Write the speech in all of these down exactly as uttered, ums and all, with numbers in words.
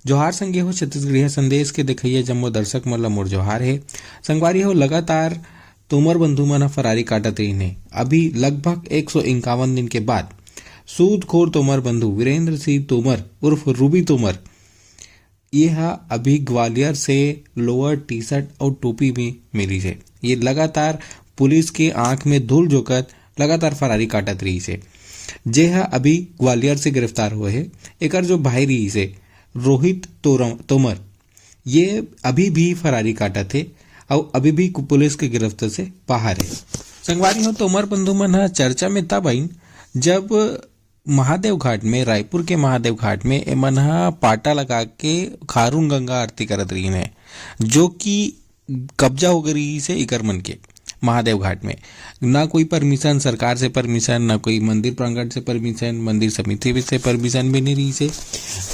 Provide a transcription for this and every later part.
जोहार संगी हो, छत्तीसगढ़िया संदेश के देखइया जम्मो दर्शक मन ला मोर जोहार हे। संगवारी हो, लगातार तोमर बंधु मन ह फरारी काटत रहिन हे। अभी लगभग एक सौ इक्यावन दिन के बाद सूदखोर तोमर बंधु वीरेंद्र सिंह तोमर उर्फ रूबी तोमर, ये ह अभी ग्वालियर से लोअर टी शर्ट अउ टोपी में मिलिस हे। ये लगातार पुलिस के आंख में धूल झोंकत लगातार फरारी काटत रहिस हे, जे ह अभी ग्वालियर से गिरफ्तार होए हे। एकर जो भाई रहिस हे रोहित तोर-, तोमर, ये अभी भी फरारी काटत हे अउ अभी भी कु-, पुलिस के गिरफ्त से बाहर हे। संगवारी हो, तोमर बंधु मन ह चर्चा में तब आइन, जब महादेव घाट में, रायपुर के महादेव घाट में एमन ह पाटा लगा के खारून गंगा आरती करत रहिन हे, जो कि कब्जा हो गे रहिस हे इकर मन के। महादेव घाट में ना कोई परमिशन, सरकार से परमिशन, ना कोई मंदिर प्रांगण से परमिशन, मंदिर समिति भी से परमिशन भी नहीं रहिस हे।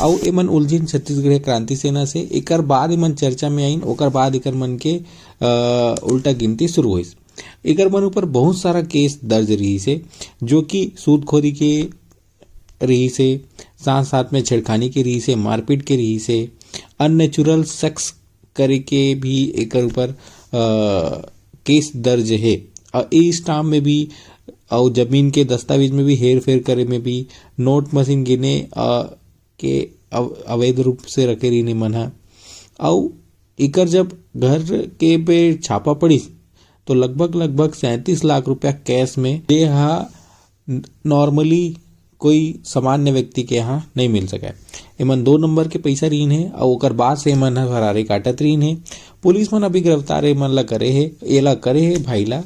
अउ एमन उलझिन छत्तीसगढ़ क्रांति सेना से, एकर बाद एमन चर्चा में आइन, ओकर बाद एकर मन के, अ, उल्टा गिनती शुरू होइस। एकर मन ऊपर बहुत सारा केस दर्ज रहिस हे, जो कि सूदखोरी के रहिस हे, साथ-साथ में छेड़खानी के रहिस हे, मारपीट के रहिस हे, अननेचुरल सेक्स करे के भी एकर ऊपर, अ, केस दर्ज हे। अ, ई स्टाम्प में भी अउ जमीन के दस्तावेज में भी हेरफेर करे में भी, नोट मशीन गिने, अ, के अव-, अवैध रूप से रखे रहिन एमन ह। अउ एकर जब घर के पे छापा पड़िस, तो लगभग, लगभग सैंतीस लाख रुपया कैश में, जे ह नॉर्मली कोई सामान्य व्यक्ति के यहाँ नहीं मिल सके। एमन दो नंबर के पैसा रहिन हे अउ ओकर बाद से एमन ह फरारी काटत रहिन हे। पुलिस मन अभी गिरफ्तार एमन ला करे हे, एला करे हे भाई ला।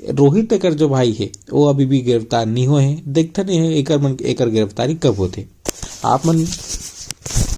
रोहित एकर जो भाई हे, वो अभी भी गिरफ्तार नहीं होए हे। देखथन ए-, एकर मन, एकर गिरफ्तारी कब होथे। आप मन